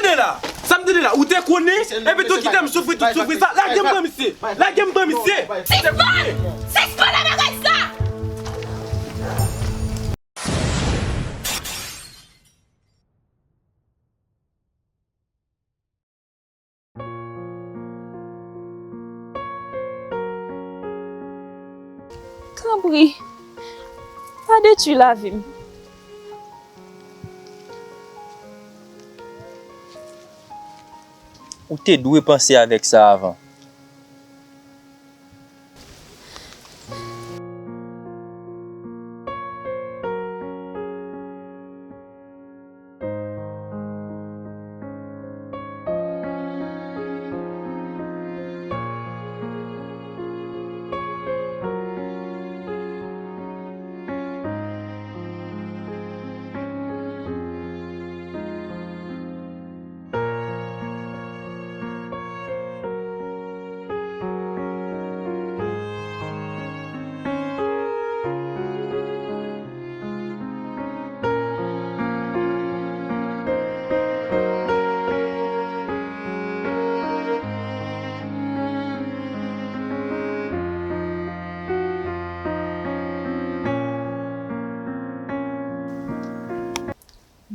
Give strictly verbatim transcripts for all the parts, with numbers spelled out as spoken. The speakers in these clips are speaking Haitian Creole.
Sa m tande la, ou te konnen, epi tou kite m soufri tout soufri sa. Lage m pran misye. Lage m pran misye. Sispann! Sispann ak bagay sa! Tanpri, pa detwi lavi m. Ou te dwe panse avèk sa avan.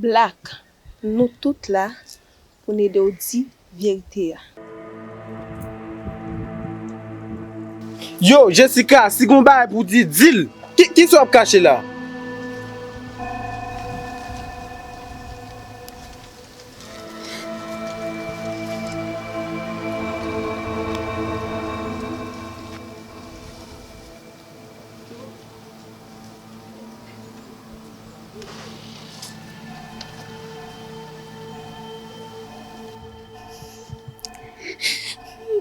Black, nou tout la pou n ede w di verite a. Yo, Jessica, si gon bagay pou di, di l. Ki, kisa w ap kache la?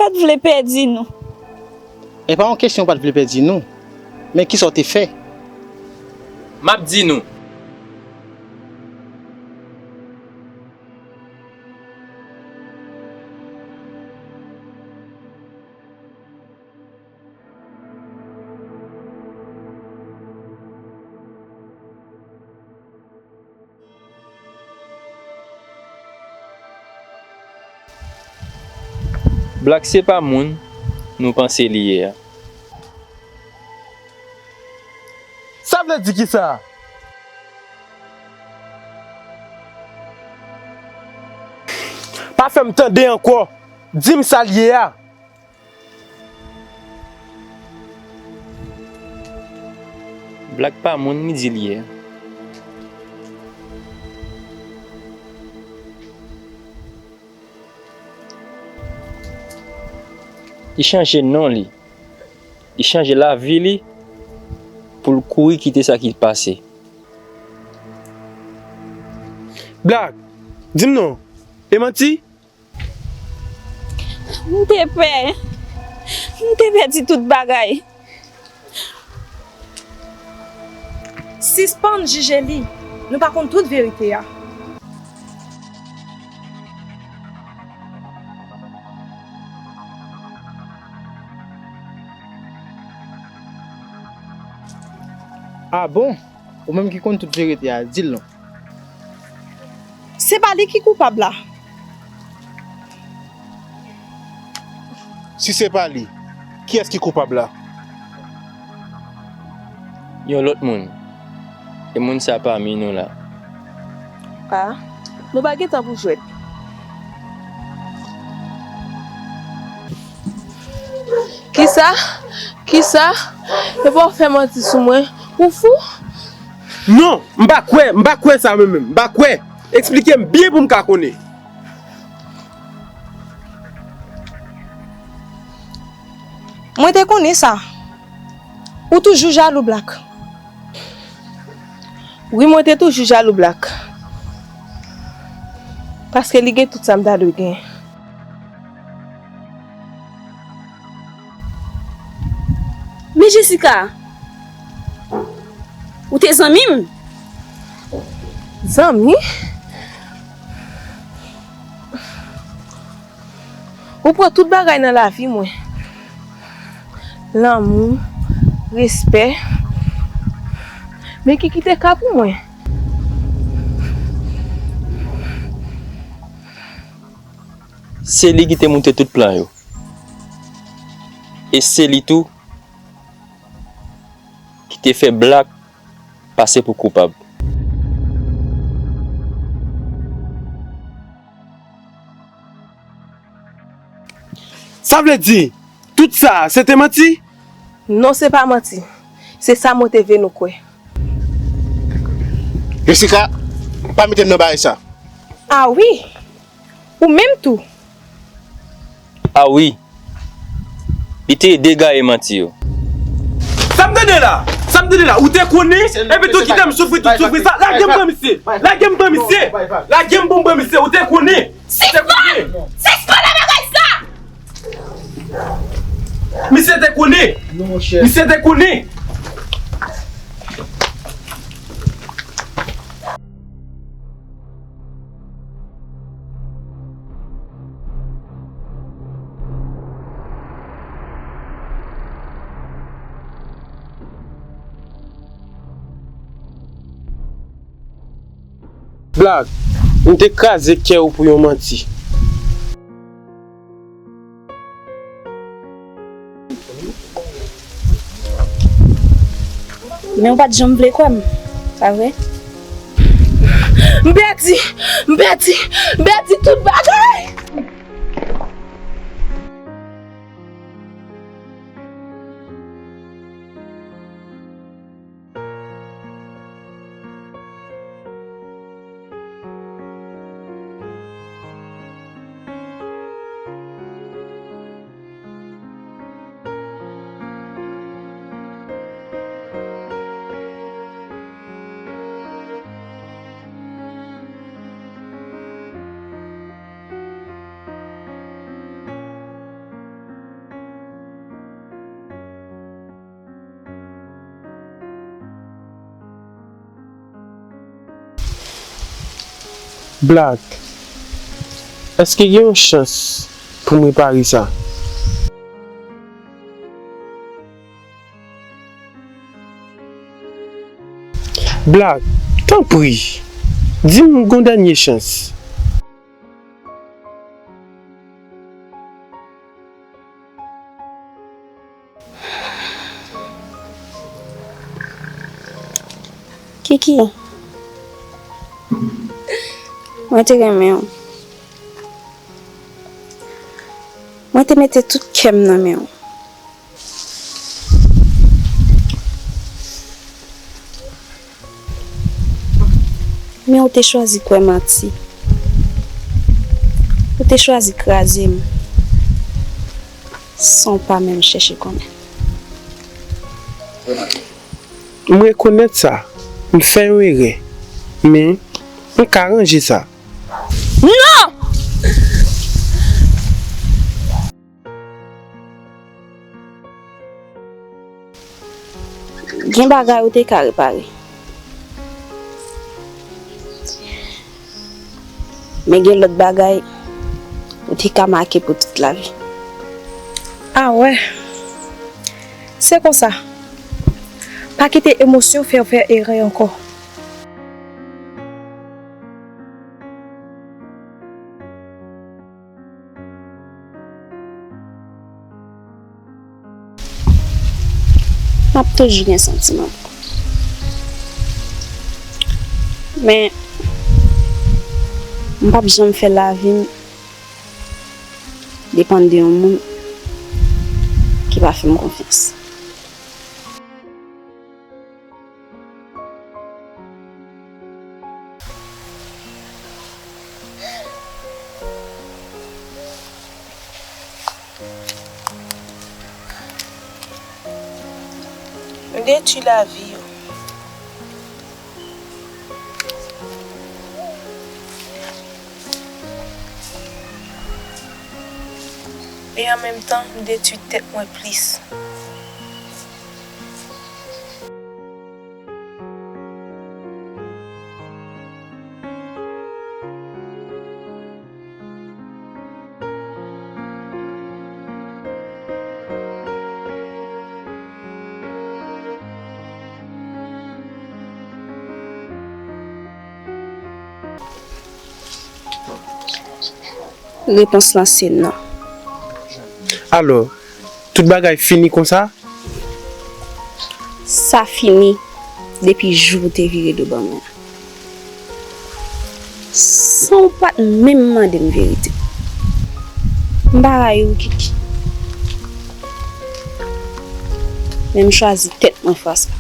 M pa t vle pèdi nou. E pa yon kesyon w pa t vle pèdi nou, men kisa w te fè? M ap di nou. Black se pa moun nou panse li ye a. Sa vle di kisa? Pa fè m tande ankò. Di m sa l ye a. Black pa moun li di l ye. Li chanje non li. Li chanje lavi li pou l kouri kite sa ki pase. Black, di m non, e manti? M te pè. M te pèdi tout bagay. Sispann jije li. Nou pa konn tout verite a. A bon? Ou menm ki konn tout verite a, di l non. Se pa li ki koupab la. Si se pa li, kiyès ki koupab la? Yon lòt moun. E moun sa pami nou la. Pa, nou pa gen tan pou jwèt. Kisa? Kisa? Epa w fè manti sou mwen. Ou fou? Non, m pa kwè, m pa kwè sa mwen menm. M pa kwè. Eksplike m byen pou m ka konnen. Mwen te konnen sa. Ou toujou jalou, Black. Wi, mwen te toujou jalou Black. Paske li gen tout sa m ta dwe gen. Men Jessica, ou te zanmi m? Zanmi? Ou pran tout bagay nan lavi mwen. Lanmou, respè. Men ki kite ka pou mwen? Se li ki te moute tout plan yo. E se li tou ki te fè Black pase pou koupab. Sa vle di, tout sa a, se te manti? Non, se pa manti. Se sa mwen te vle nou kwè. Jessica, pa mete m nan bagay sa. Ah wi! Ou menm tou. Ah wi, li te ede gaye manti yo. Sa m tande la? Sa m tande la? Ou te konnen? Epi tou kite m soufri tout soufri sa? Lage m pran misye! Lage m pran misye! Lage m pou m pran misye! Ou te konnen? Ou te konnen? Sispann bagay sa! Misye te konnen! Misye te konnen! Black, m te kraze kè w pou yon manti. Men ou pa t janm vle kwè m, pa vre? M pèdi! M pèdi! M pèdi tout bagay! Black, èske gen yon chans pou m repare sa? Black, tanpri, di m gon dènye chans. Kiki, mwen te renmen w. Mwen te mete tout kè m nan men w. Men ou te chwazi kwè manti. Ou te chwazi kraze m san w pa menm chèche konnen. M rekonèt sa, m fè yon erè, men m ka ranje sa. Non! Gen bagay ou te ka repare. Men gen lòt bagay ou te ka make pou tout lavi. Ah wè. Se konsa. Pa kite emosyon fè w fè erè ankò. M ap toujou gen santiman pou ou. Men, m p ap janm fè lavi m depann de yon moun ki pa fè m konfyans. M detwi lavi yo. E an menm tan, m detwi tèt mwen plis. Repons lan se non. Alò, tout bagay fini konsa? Sa fini depi jou w te vire do ban mwen an. San w pa t menm mande m verite. M pa rayi w, Kiki. Men m chwazi tèt mwen fwa sa.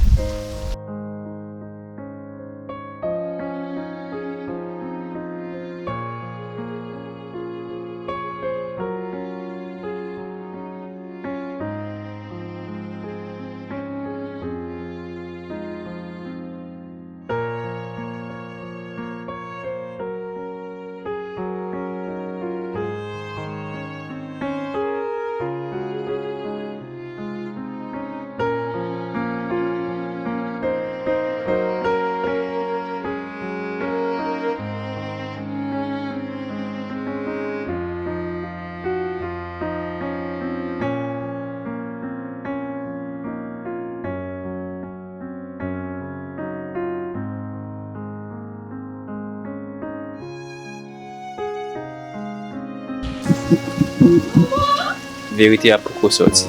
Verite a poko sòti.